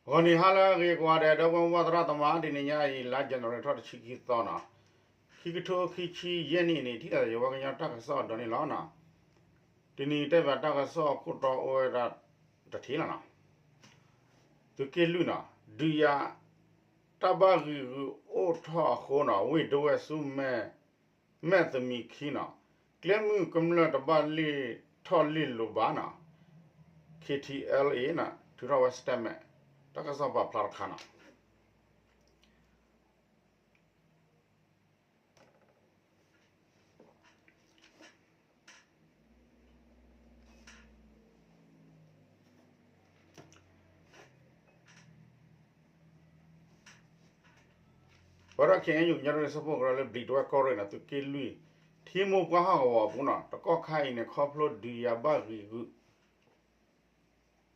ဂီၤနံၤဟါလၢအဂ့ၤကိးဂၤဒဲး ဒီပုၢ်ဝဲၢ်သရၣ်သမါ တနံၤညါအံၤ လါ January ထီၣ်တဆံခံသီနီၤ, ခံကထိခံဆံယဲၢ်နံၣ်အံၤန့ၣ် ထံၣ်သးယဝဲကညီတၢ်ကစီၣ်အဒိးန့ၣ်လီၤနီၤ. တနံၤတဲဘၣ်တၢ်ကစီၣ်အခိၣ်တီအိၣ်ဝဲဒၣ်တထံၣ်လီၤနီၤ. သုးက့လွံၢ်နီၤ ဒုးယၤ တၢ်ဘၣ်ဂံာ်ဂုာ်အိၣ်ထီၣ်အဃိနီၤ ဝ့ၢ်ဒဝဲၢ်ဆူမဲာ် မဲာ်သမံးခံနီၤ, ကျဲမုၢ်ကမျၢၢ်တဘၣ်လ့ၣ်ထီၣ်လ့ၣ်လိၤဘၣ်နီၤ, ခ့ထံအဲလ်အ့နီၤ ထုးထီၣ်ဝဲ statement တၢ်ကစီၣ်ပာ်ဖျါတခါနီၤ. ပဝဲဒၣ် ခ့ၣ်အဲၣ်ယူၣ် ကညီတၢ်ကစီၣ်ဖိကရၢလၢ ဘျံးဒဝဲၢ်ကီၢ်ရ့ၣ်နီၤ သုးက့လွံၢ် ထံမိၢ်ပှၢ်ဟီၣ်ကဝီၤအပူၤနီၤ တကီၢ်ခါအံၤန့ၣ် ခီဖျိဒုးယၤဘၣ်ဂံာ်ဂုာ်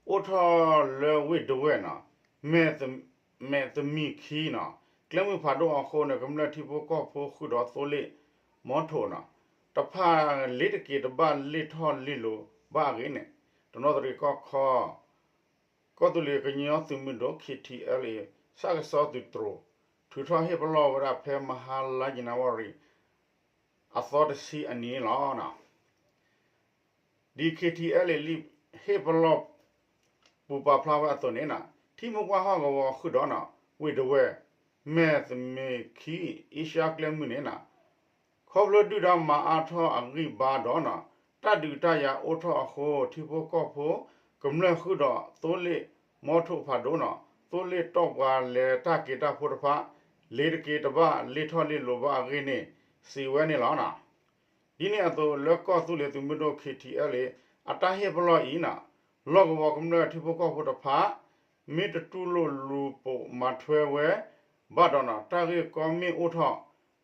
အိၣ်ထီၣ်လၢဝ့ၢ်ဒဝဲၢ်နီၤ မဲာ်သမံးခံနီၤ, ကျဲမုၢ်ဖးဒိၣ်အဃိန့ၣ် ကမျၢၢ်ထံဖိကီၢ်ဖိဃုာ်ဒီးသိလ့ၣ်မီထိၣ်နီၤ, တဖၣ်လ့ၤတက့ၤတဘၣ်လ့ၣ်ထီၣ်လ့ၣ်လိၤဘၣ်အဂ့ၢ်န့ၣ် တနီသရံၣ်ကီၢ်ခီ ကီၢ်သူလ့ၤကညီသုးမုၢ်ဒိၣ် ခ့ထံအဲလ်အ့ ဆၣ်ကဆီသုးတြိၤ ထုးထီၣ်ဟ့ၣ်ပလီၢ်ဝဲဒၣ်ဖဲမဟါလါယနူၤအါရံၤ အသီတဆံအနံၤန့ၣ်လီၤ. ဒ်ခ့ထံအဲလ်အ့ လံာ်ဟ့ၣ်ပလီၢ်ပူၤပာ်ဖျါဝဲအသိးန့ၣ်နီၤ ထံမိၢ်ပှၢ်ဟီၣ်ကဝီၤဃုာ်ဒီးနီၤ ဝ့ၢ်ဒဝဲၢ် မဲာ်သမံးခံ အ့ရှါကျဲမုၢ်န့ၣ်နီၤ ခီဖျိဒုၣ်ဒါမၤအါထီၣ်အဂံၢ်ဘါဒီးနီၤ တၢ်ဒုးတၢ်ယၤအိၣ်ထီၣ်အဃိ ထံဖိကီၢ်ဖိ ကမျၢၢ်ဃုာ်ဒီးသိလ့ၣ်မီထိၣ်ဖးဒိၣ်နီၤ သိလ့ၣ်တီၢ်ပှၤလဲၤတၢ်က့ၤတၢ်ဖိတဖၣ် လ့ၤတက့ၤတဘၣ်လ့ၣ်ထီၣ်လ့ၣ်လိၤဘၣ်အဂ့ၢ်န့ၣ် စံးဝဲန့ၣ်လီၤနီၤ. ဒ်န့ၣ်အသိး လၢကီၢ်သူလ့ၤသုးမုၢ်ဒိၣ် ခ့ထံအဲလ်အ့ အတၢ်ဟ့ၣ်ပလီၢ်အံၤနီၤ လီၢ်ကဝီၤကမျၢၢ်ထံဖိကီၢ်ဖိတဖၣ် မ့ၢ်တတူၢ်လိာ်လူၤပိာ်မၤထွဲဝဲဘၣ်ဒီးနီၤ တၢ်ဂ့ၢ်ကီမ့ၢ်အိၣ်ထီၣ်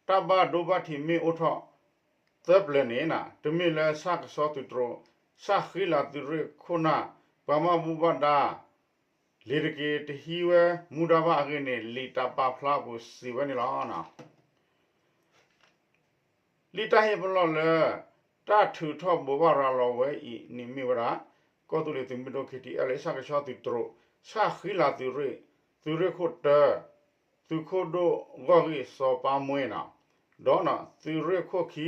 တၢ်ဘၣ်ဒိဘၣ်ထံးမ့ၢ်အိၣ်ထီၣ် သၢပျၢၤန့ၣ်နီၤ တမ့ၢ်လၢဆၣ်ကဆီသုးတြိၤ ဆၣ်ဃံလၤသုးရ့ၣ်ခိၣ်နၢ် ပှၤမၤဘူၣ်ဘၣ်ဒါ လ့ၤတက့ၤတဟံးဝဲမူဒါဘၣ်အဂ့ၢ်န့ၣ် လံာ်တၢ်ပာ်ဖျါအပူၤစံးဝဲန့ၣ်လီၤ. လံာ်တၢ်ဟ့ၣ်ပလီၢ်လၢ တၢ်ထုးထီၣ်ဘိးဘၣ်ရၤလီၤဝဲအံၤန့ၣ်မ့ၢ်ဝဲဒၣ် ကီၢ်သူလ့ၤသုးမုၢ်ဒိၣ် ခ့ထံအဲလ်အ့ ဆၣ်ကဆီသုးတြိၤ ဆၣ်ဃံလၤသုးရ့ၣ် သုးရ့ၣ်ခိၣ်တၢ သုးခိၣ်ဒိၣ်ဂီၢ်ဂ့ၢ်စီၤပၤမွဲနီၤ ဒီးနီၤ သုးရ့ၣ်ခိၣ်ခံ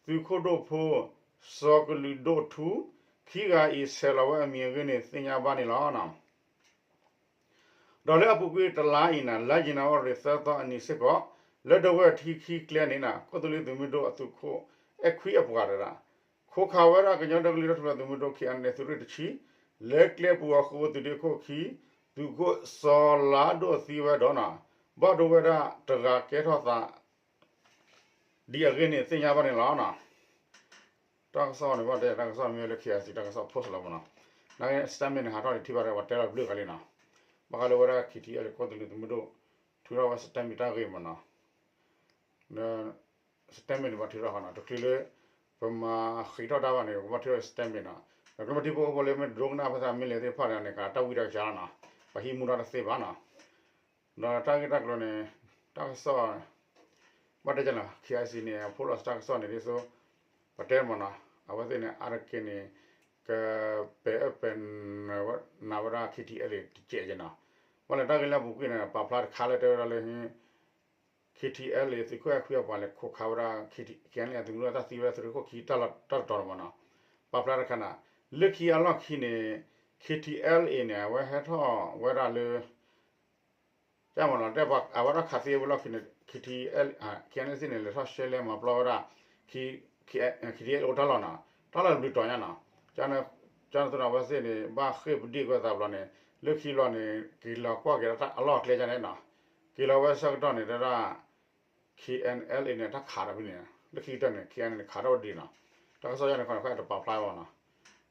သုးခိၣ်ဒိၣ်ဖိ စီၤကလုာ်ဒိၣ်ထူ ခံဂၤအံၤဆဲးလီၤဝဲအမံၤအဂ့ၢ်န့ၣ် သ့ၣ်ညါဘၣ်န့ၣ်လီၤ. ဒီးလၢအပူၤကွံာ်တလါအံၤန့ၣ် လါယနူၤအါရံၤသၢသီအနံၤစ့ၢ်ကီး လၢဒဝဲၢ်ထံခံကျဲန့ၣ်နီၤ ကီၢ်သူလ့ၤသုးမုၢ်ဒိၣ်အသုးခိၣ်အဲၣ်ခွံအပှၤတဂၤ ခိးခးဝဲဒၣ်ကညီဒီကလုာ်တၢ်ထူၣ်ဖျဲးသုးမုၢ်ဒိၣ် ခ့ၣ်အဲၣ်အဲၣ်အ့ သုးရ့ၣ်တဆံ လၢကျဲပူၤအဃိ သုးဒ့ခိၣ်ခံ သုးခိၣ်စီၤလါဒိၣ်သံဝဲဒီးနီၤ ဘၣ်ဒိဝဲဒၣ်တဂၤကဲထီၣ်သး ဒ်အဂ့ၢ်န့ၣ်သ့ၣ်ညါဘၣ်န့ၣ်လီၤ. တၢ်ကစီၣ်န့ၣ် ဘၣ်တဲတၢ်ကစီၣ်မ့ၢ်လၢ ခ့ၣ်အဲၣ်အ့ တၢ်ကစီၣ် post လီၤမ့ၢ်နီၤ, နာ်က့ statement န့ၣ် ဟးထီၣ်န့ၣ်ထံၣ်ဘၣ်ဒီး ပှၤတဲလီၤဘျုးဂၤလံနီၤ, ဘၣ်ဃးလၢဝဲဒၣ် ခ့ၣ်ထံၣ်အဲၣ်အ့ ကီၢ်သူလ့ၤသုးမုၢ်ဒိၣ် ထုးထီၣ်ဝဲ statement တၢ်ဂ့ၢ်မ့ၢ်နီၤ, statement န့ၣ် ဘၣ်ထုးထီၣ်ဃီနီၤ, တချုးလၢ ပမၤဃံးထီၣ်တၢ်ဘၣ်န့ၣ် ကဘၣ်ထုးထီၣ် statement နီၤ, ဒီးကျိမ့ၢ်ထံဖိကီၢ်ဖိလၢမ့ၢ်ဒိကနၣ်ဖဲသးမ့ၢ်လဲၤသ့ၣ်တဖၣ်န့ၣ် ကတၢ်ဝံတၢ်ကစၢ်လီၤနီၤ, ပှၤဟံးမူဒါတသ့ဘၣ်နီၤ ဒီးတၢ်ဂ့ၢ်တၢ်ကျိၤန့ၣ် တၢ်ကစီၣ် ဘၣ်တဲကနီၤ ခ့ၣ်အဲၣ်အ့ န့ၣ် အဖိလီၤတၢ်ကစီၣ်န့ၣ် ဒ်သိး ပတဲမ့ၢ်နီၤ, အဝဲသ့ၣ်န့ၣ် အါတက့ၢ်န့ၣ် ကပဲာ်အၢပဲာ်နးဝဲဒၣ် ခ့ၣ်ထံၣ်အဲၣ်အ့ တကဲးကနီၤ, ဘၣ်လၢတၢ်ဂ့ၢ်လၢအပူၤကွံာ်န့ၣ် ပာ်ဖျါတခါလၢတဲဝဲဒၣ်လၢ ခ့ၣ်ထံၣ်အဲၣ်အ့ သုးခိၣ်အဲၣ်ခွံအပှၤလဲၤခိးခးဝဲဒၣ် ခ့ၣ်ထံၣ်အဲၣ်အ့ သုးမုၢ်ဒိၣ်တၢ်သံဝဲဒၣ်သုးရ့ၣ်ခိၣ်ခံ တၢ်လီၢ်တတီၤန့ၣ်မ့ၢ်နီၤ, ပာ်ဖျါတခါနီၤ, လၢခံအလီၢ်ခံန့ၣ် ခ့ၣ်ထံၣ်အဲၣ်အ့ န့ၣ် အဝဲဟဲထီၣ်ဝဲဒၣ်လၢ ကမ့ၢ်နီၤ တဲပှၤအဝဲဒၣ်ခးသံဝဲလီၢ်ခံန့ၣ် ခ့ၣ်ထံၣ်အဲၣ်အ့ န့ၣ် လၢထီၣ်ရှဲလဲမၤပျီဝဲဒၣ် ခ့ၣ်ထံၣ်အဲၣ်အ့ အိၣ်တၢ်လီၢ်နီၤ, တၢ်လီၢ်တဘျုးတီၤညါနီၤ, ကန့ၣ်သိးဒီးအဝဲသ့ၣ်န့ၣ် ဘၣ်ဃ့ၢ်ပဒံၣ်ကွံာ်သးဘျီန့ၣ် လၢခံဘျီန့ၣ် က့ၤလီၤကွၢ်က့ၤအလီၢ်အကျဲန့ၣ်နီၤ, က့ၤလီၤဝဲဆၢကတီၢ်န့ၣ် တဲဒၣ် ခ့ၣ်အဲၣ်အ့ န့ၣ် တၢ်ခးဒီးဖဲန့ၣ် လၢခံကတၢၢ်န့ၣ် ခ့ၣ်အဲၣ်အ့ န့ၣ် ခးထီၣ်ဝဲဒံးနီၤ, တၢ်ကစီၣ်ယါန့ၣ် ခီန့ၣ် ခီအဲၣ်တပာ်ဖျါဘၣ်နီၤ,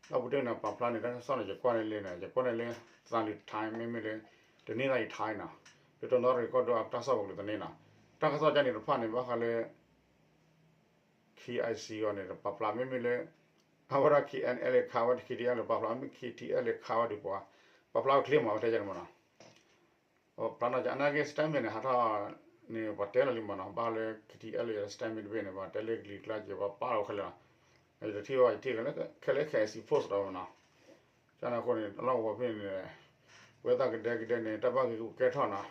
လၢအပူၤတ့ၢ်န့ၣ် ပာ်ဖျါန့ၣ် တၢ်ကစီၣ်န့ၣ် ယကွၢ်န့ၣ်လံန့ၣ် ယကွၢ်န့ၣ်လၢ သးလံ time မ့မ့ၢ်လၢ တနံၤသးယံၤ time နီၤ, လၢတနီသရံၣ်ကီၢ်ဒိၣ်အတၢ်ကစီၣ်ပူၤကလုာ်တန့ၢ်နီၤ, တၢ်ကစီၣ်ကန့ၣ်တဖၣ်န့ၣ် ဘၣ်ဃးလၢ ခ့ၣ်အဲၣ်အ့ အဂီၢ်န့ၣ် တပာ်ဖျါမ့မ့ၢ်လၢ အဝဲဒၣ် ခ့ၣ်အဲၣ်အ့ ခးဝဲ ခ့ၣ်ထံၣ်အဲၣ်အ့ ပာ်ဖျါမ့ၢ် ခ့ၣ်ထံၣ်အဲၣ်အ့ ခးဝဲဒံးပှၤ ပာ်ဖျါဝဲချ့မး ဝဲတဲယါန့ၣ်မ့ၢ်နီၤ ပာ်ဖျါနီၤ ကနာ်က့ statement န့ၣ် ဟးထီၣ်န့ၣ် ပှၤတဲလီၤလံမ့ၢ်နီၤ ဘၣ်ဃးလၢ ခ့ၣ်ထံၣ်အဲၣ်အ့ statement တဘ့ၣ်န့ၣ် ပှၤတဲလၢကလံၤကျါက့ၤ ပှၤပာ်လီၤခဲလၢာ်လီၤ, ယတထံၣ်ဘၣ် ယထံၣ်ခဲလၢာ် ခဲလၢာ် ခ့ၣ်အဲၣ်အ့ post လီၤမ့ၢ်နီၤ, ကန့ၣ်အဃိန့ၣ် အလီၢ်ကဝီၤဖဲန့ၣ် ဝဲသးကဒဲကဒဲန့ၣ် တၢ်ဘၣ်ဂ့ၢ်ကကဲထီၣ်နီၤ,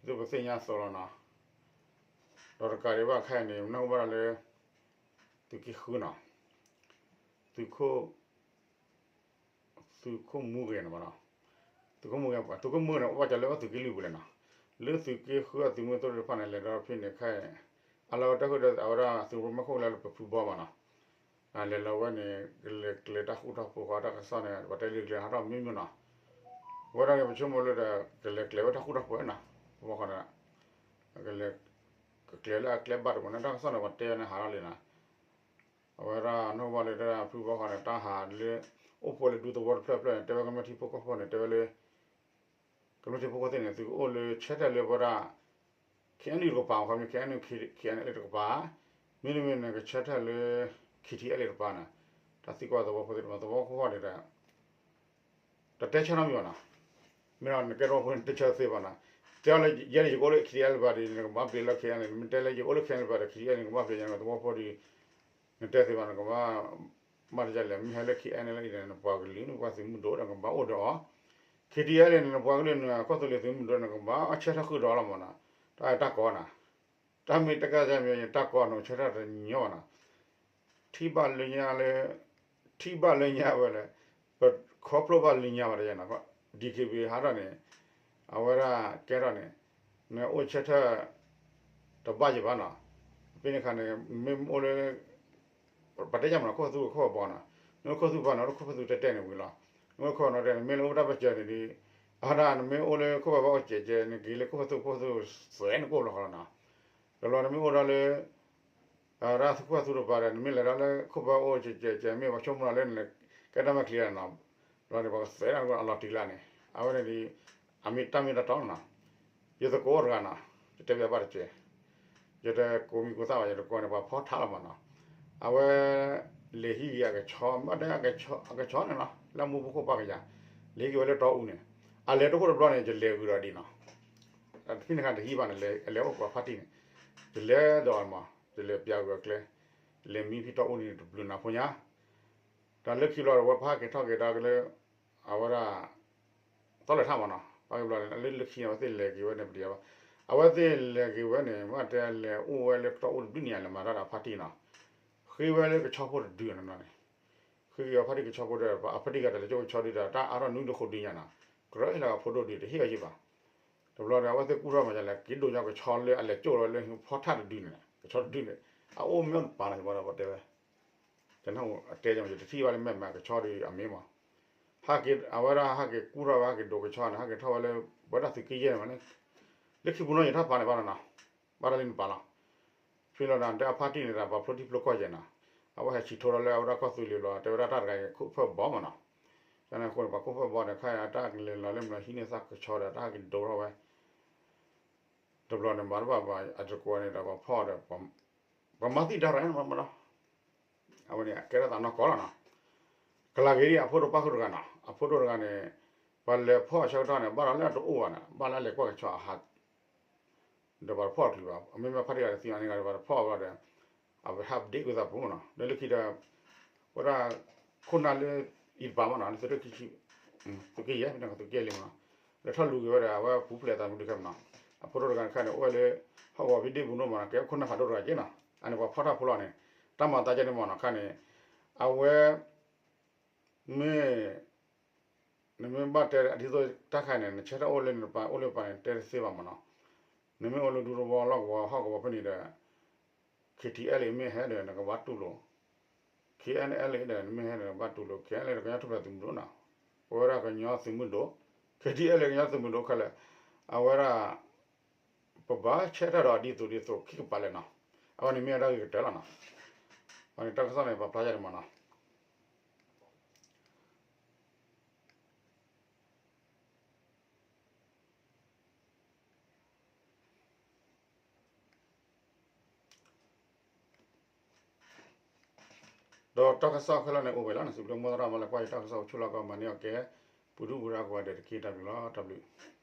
ဒ်သိးပသ့ၣ်ညါအသိးလီၤနီၤ. ဒီးတကးဒံးဘၣ်ခဲအံၤန့ၣ် ပနၢ်ဟူဘၣ်ဒီးလၢ သုးက့ဃုနီၤ, သုးခိၣ် သုးခိၣ်မူဂ့ၤန့ၣ်ဘၣ်နီၤ, သုးခိၣ်မူဂ့ၤ သုးခိၣ်မူဂ့ၤန့ၣ် အိၣ်ဘၣ်စၢၤလၢအသုးက့လွံၢ်ပူၤလဲၣ်နီၤ, လၢသုးက့ဃုအသုးမုၢ်သီၣ်တဖၣ်န့ၣ် လဲၤဒီးဖဲန့ၣ်ခဲအံၤ အလီၤဝဲတၢ်ဃုာ်ဒီး အဝဲဒၣ်သုးရိၣ်မဲခိၣ်လၢပဖုဘီမးနီၤ, လဲၤလီၤဝဲန့ၣ် ကလဲၤကျဲၤတၢ်ဃူတၢ်ဖိးဃီတၢ်ကစီၣ်န့ၣ် ပှၤတဲလၢကျဲၤဟးထီၣ်မ့ၢ်မ့ၢ်နီၤ, ဝဲဒၣ်န့ၣ် ပဆိကမိၣ်လၢဒီး ကလဲၤကျဲၤဝဲတၢ်ဃူတၢ်ဖိးနီၤ, ပဘီဃီန့ၣ် ကလဲၤ ကကျဲၤလၢအကျဲဘၣ်တဘိန့ၣ် တၢ်ကစီၣ်န့ၣ် ပှၤတဲဝဲန့ၣ်ဟးထီၣ်လံနီၤ, အဝဲဒၣ်နၢ်ဟူဘၣ်လၢတၢ်ဖုဘီဃီန့ၣ် တၢ်ဟးလၢ အိၣ်ဖှိၣ်လၢဒူသဝီတဖျၢၣ်ဖျၢၣ်န့ၣ် တဲဝဲကမျၢၢ်ထံဖိကီၢ်ဖိန့ၣ် တဲဝဲလၢ ကမျၢၢ်ထံဖိကီၢ်ဖိသ့ၣ်န့ၣ် သုကအိၣ်လၢဆၢထၢၣ်လၢပဝဲဒၣ် ခ့အဲၣ်အၣ်ယူၣ် တကပၤ ခီမ့ၢ် ခ့အဲၣ်အၣ်ယူၣ် ခ့အဲၣ်အၣ်အ့ၣ် တကပၤ, မ့တမ့ၢ်န့ၣ် ကဆၢထၢၣ်လၢ ခ့ထံအဲၣ်လ့ၣ် တကပၤန့ၣ်, တၢ်သံကွၢ်သဝီဖိသ့ၣ်တဖၣ် သဝီဖိဃီန့ၣ်ဒီး တတဲဆၢနီတမံၤဘၣ်နီၤ, မ့ၢ်ဒီးနကဲသဝီဖိန့ၣ် တတဲဆၢသ့ဘၣ်နီၤ, တဲအီၤလၢ ယဲဒၣ်ယကအိၣ်လၢ ခ့ထံအဲၣ်လ့ၣ် တကပၤဒီး နကဘၣ်ပျဲလၢ ခ့အဲၣ်အၣ်လ့ၣ်, နမ့ၢ်တဲလၢယအိၣ်လၢ ခ့အဲၣ်အၣ်လ့ၣ် တကပၤဒီး ခ့ထံအဲၣ်လ့ၣ် နကဘၣ်ပျဲယၤ သဝီဖိဒီး နတဲသ့ဘၣ် နကဘၣ်မၤတယၤလဲၣ်, မ့ၢ်ဟဲလၢ ခ့အဲၣ်အၣ်လ့ၣ် အံၤဒီး နပှၤကလုာ် နပှၤသုးမုၢ်ဒိၣ်ဒီး နကဘၣ်အိၣ်ဒီးအီၤ, ခ့ထံအဲၣ်လ့ၣ်န့ၣ် နပှၤကလုာ်န့ၣ် ကီၢ်သူလ့ၤသုးမုၢ်ဒိၣ် နကဘၣ်ဆၢထၢၣ်ဃုာ်ဒီးအီၤလီၤမးနီၤ, တၢ်အဲၣ်တၢ်ကီနီၤ, တၢ်မ့ၢ်တကးယၤမ့ၢ် ယတၢ်ကီနီၤ ဆၢထၢၣ်တညီဘၣ်နီၤ, ထံၣ်ဘၣ်လၢညါလၢ ထံၣ်ဘၣ်လၢညါဝဲလၢ ပခီဖျိဘၣ်လၢညါဘၣ်တယၤနီၤ, ဒ်ခ့ဘံဟးထီၣ်န့ၣ် အဝဲဒၣ်ကဲထီၣ်န့ၣ် နအိၣ်ဆၢထၢၣ် တဘၣ်ယံၤဘၣ်နီၤ, ဖဲန့ၣ်အခါန့ၣ် မ့ၢ်အိၣ်လၢ ပတဲယၤမးနီၤ ခိၣ်ဖးသူခိၣ်ဖးဘီနီၤ, နအိၣ်ခိၣ်ဖးသူဘၣ်နီၤ အိၣ်ခိၣ်ဖးသူတဲတဲန့ၣ်ဝံၤလီၤ, နအိၣ်ခိၣ်ဖးနီၤတဲန့ၣ် မ့ၢ်လၢအိၣ်တၢ်ပၢၢ်စၢၤန့ၣ်ဒီး အဝဲဒၣ်နမ့ၢ်အိၣ်လၢခိၣ်ဖးဘီအိၣ်စဲးစဲး နက့ၤလၢခိၣ်ဖးသူခိၣ်ဖးသူ သဲးနကိၣ်လီၤဃီလီၤနီၤ, တဘျီနမ့ၢ်အိၣ်ဒီးလၢ အဝဲဒၣ်သုးခိၣ်ဖးသူတကပၤဒီး နမ့ၢ်လဲၤဒီးလၢခိၣ်ဖးအိၣ်စဲးစဲး မ့ၢ်ပှၤဆိကမိၣ်လီၤလၢနကဲတၢ်မဲာ်ချံလီၤနီၤ, တဘျီန့ၣ် ပှၤကသဲးဒၣ်အလီၤတံၢ်လၢန့ၣ် အဝဲန့ၣ်ဒီး အမ့ၢ်တၢ်မ့ၢ်တၢ်တီနီၤ, ယသကိးအိၣ်တဂၤနီၤ, ယတဲပျးဘၣ်တက့ၢ်, ယတကိးမံၤကိးသၣ်ဘၣ် ယတကိးန့ၣ် ပှၤဖီၣ်ထးလီၤမးနီၤ, အဝဲ လဲၤဟံးက့ၤအကဆီ မ့ၢ်တဲအကဆီန့ၣ်နီၤ လၢမူပူၤခိၣ်ပၢ်ကယၤ, လဲၤဟံးက့ၤဝဲလၢတီအူန့ၣ်, အလဲၤတအိၣ်တဘျီန့ၣ် ယလဲၤဂုာ်ဒီးဒံးနီၤ ဖဲန့ၣ်ခါတဟံးဘၣ်န့ၣ် အလဲၤအိၣ်ပှၤဖါတံၢ်န့ၣ်, ယလဲၤဒီးမး ယလဲၤပျးဂုာ်အကျဲ, ယလဲၤမံဖံတီအူန့ၣ်တဘျုးနၤဖိညါ, တၢ်လၢခံဘျီဒီး ဝဲပဟးက့ၤထီၣ်က့ၤတၢ်ကလၢ အဝဲဒၣ် သီၣ်လဲၤထၣ်မးနီၤ, ပဟးက့ၤဘျီန့ၣ် လၢလၢခံန့ၣ် အဝဲသ့ၣ်လဲၤက့ၤဝဲန့ၣ်ပတယၤဘၣ်, အဝဲသ့ၣ်လဲၤက့ၤဝဲန့ၣ် မ့ၢ်တဲလဲၤအိၣ်ဝဲလၢတီအူတဘျုးန့ၣ် လဲၤမၤတၢ်ဒီးဖါတံၢ်နီၤ, ဃ့ဝဲလၢကဆီဖိတဒုနီၤန့ၣ်, ဃ့က့ၤအဖါတံၢ်ကဆီဖိဒီး အဖါတံၢ်ဂၤတလဲၤကၠိကဆီဒုဒီး တၢ်အါထီၣ်နွံတဃိးဒုညါနီၤ, ကရၢဟ့ၣ်လီၤအဖိဒိၣ်ဒုတဟ့ၣ်အီၤယံၤဘၣ်, တဘျီဒီး အဝဲသ့ၣ်ကူၣ်ထီၣ်မးယလဲၣ် က့ၤဒိးညီကဆီလၢအလဲၤကၠိလီၤလၢဖီထၣ်တဒုန့ၣ် ကဆီတဒုန့ၣ် အအိၣ်မ့ၢ်အိၣ်တပၤနီၤ ယဘၣ်ဒီးပတဲဝဲ တနၢ်ဟူအတဲယမး ယတထံၣ်ဘၣ်လၢမဲာ်မးကဆီဒီးအမ့ၢ်မး, ဟးက့ၤ အဝဲဒၣ်ဟးက့ၤကူၣ်ထီၣ်ဝဲ ဟးက့ၤဒိးကဆီန့ၣ် ဟးက့ၤထီၣ်ဝဲလၢ ဝဲဒၣ်သုးက့ယဲၢ်န့ၣ်မးန့ၣ်, လၢခံပူၤနီၢ်ယံၤထီၣ်ပာ်န့ၣ်ဘၣ်နီၤ, ဘၣ်တၢ်လံနပာ်လီၤ, ဖဲလီၤဒီး တဲအဖါတံၢ်န့ၣ်ဒီး ပှၤဖျိထံဖျိကီၢ်ယဲၢ်နီၤ, အဝဲဟဲဆံးထိဒီးလၢအဝဲဒၣ်ကီၢ်သူလ့ၤလီၤ တဲဝဲဒၣ်တၢ်တဂၤအံၤ ခိၣ်ဖၢၣ်ဘီမးနီၤ, ကန့ၣ်အဃိန့ၣ် ပှၤခိၣ်ဖၢၣ်ဘီန့ၣ် ခါအံၤအတၢ်ကလဲၤလီၤလၢမနုၤဟံးန့ၢ်သၣ်ကဆီဒီး တၢ်ဟဲက့ၤဒိးထီၣ်ဝဲ တဘျီန့ၣ် မၤတဘၣ်ဘၣ် အတကိးန့ၣ်ဒီး ပှၤဖီၣ်ဒီး ပှၤမၤသံတၢ်ရဲၣ်န့ၣ်မးနီၤ, အဝဲန့ၣ် အကဲထီၣ်သးနီၢ်ကီၢ်လီၤနီၤ, ကလၤဂ့ၤဒ်အဖိဒိၣ်ပၢ်ဃုာ်တဂၤနီၤ, အဖိဒိၣ်တဂၤန့ၣ် ပှၤလဲၤဖီၣ်အဆၢကတီၢ်န့ၣ် ဘၣ်ဒီးလၢအတအိၣ်ဘၣ်န့ၣ် ဘၣ်လၢအလဲၤကွၢ်ကဆီအဟး ဒီးပှၤတဖီၣ်တချုးဘၣ်, အမ့မ့ၢ်ဖါတံၢ်ဂၤဒီးသံအီၤန့ၣ်ဂၤဒီး ပှၤတဖီၣ်ဘၣ်ဒီး အဝဲဟးဒ့ကွံာ်သးပူၤမးနီၤ, ဒီးလၢခံဒီး ဝဲဒၣ်ခိၣ်နၢ်လၢအံၤတပၤမးနီၤ လၢသုးရ့ၣ်ခံဆံ သုးက့ယဲၢ် သုးက့ယဲၢ်လံမးနီၤ, ဒီးထီၣ်လူၤက့ၤဝဲဒီး အဝဲပူၤဖျဲးသးမနုၤဒုးခဲမးနီၤ, အဖိဒိၣ်တဂၤတခါန့ၣ် အိၣ်ဝဲလၢဟီၣ်ကဝီၤဖံဒ့ၣ်ပူၤနီၤမးနီၤ ကဲခိၣ်နၢ်ဖးဒိၣ်တဂၤက့နီၤ, အန့ၣ်ပှၤဖီၣ်တၢ်ဖိလီၤန့ၣ် တၢ်မၤသးကဲန့ၣ်မးနီၤ ခါန့ၣ် အဝဲ မ့ၢ် နမ့ၢ်ဘၣ်တဲဒ်သိးတၢ်ခါန့ၣ် နဆၢထၢၣ်အိၣ်လၢနပၤအိၣ်လၢပၤန့ၣ် တဲတသ့ဘၣ်မးနီၤ, နမ့ၢ်အိၣ်လၢဒူသဝီလီၢ်ကဝီၤဟီၣ်ကဝီၤဖဲန့ၣ်ဒီး ခ့ထံအဲၣ်လ့ၣ် မ့ၢ်ဟဲဒီး နကဘၣ်တူၢ်လိာ် ခ့အဲၣ်အၣ်လ့ၣ်ဒီး နမ့ၢ်ဟဲဒီး နကဘၣ်တူၢ်လိာ် ခ့အဲၣ်အၣ်လ့ၣ်ဒီး ကညီထူၣ်ဖျဲးသုးမုၢ်ဒိၣ်နီၤ, ပဝဲဒၣ်ကညီသုးမုၢ်ဒိၣ် ခ့ထံအဲၣ်လ့ၣ် ကညီသုးမုၢ်ဒိၣ်ခဲလၢာ်, အဝဲဒၣ် ပဘၣ်ဆၢထၢၣ်ဒီးဒ်သိးဒ်သိးခံကပၤလဲၣ်နီၤ, အဝဲန့ၣ်မ့ၢ်ဝဲဒၣ်ဂ့ၢ်ကတၢၢ်လီၤနီၤ, အဝဲန့ၣ်တၢ်ကစီၣ်န့ၣ် ပာ်ဖျါယၤန့ၣ်မးနီၤ ဒီးတၢ်ကစီၣ်ခဲလၢာ်န့ၣ်အိၣ်ဝဲလီၤန့ၣ် စံးဘျုးမိၢ်သရၣ်မၤလၢကွၢ်ယတၢ်ကစီၣ်အိၣ်ဆူၣ်လီၤကီၢ်မၤန့ၢ်အီၤကဲ ပူၤဒူပူၤဒါကိးဂၤဒဲးတက့ၢ် တၢ်ဘျုးလီၤ တၢ်ဘျုး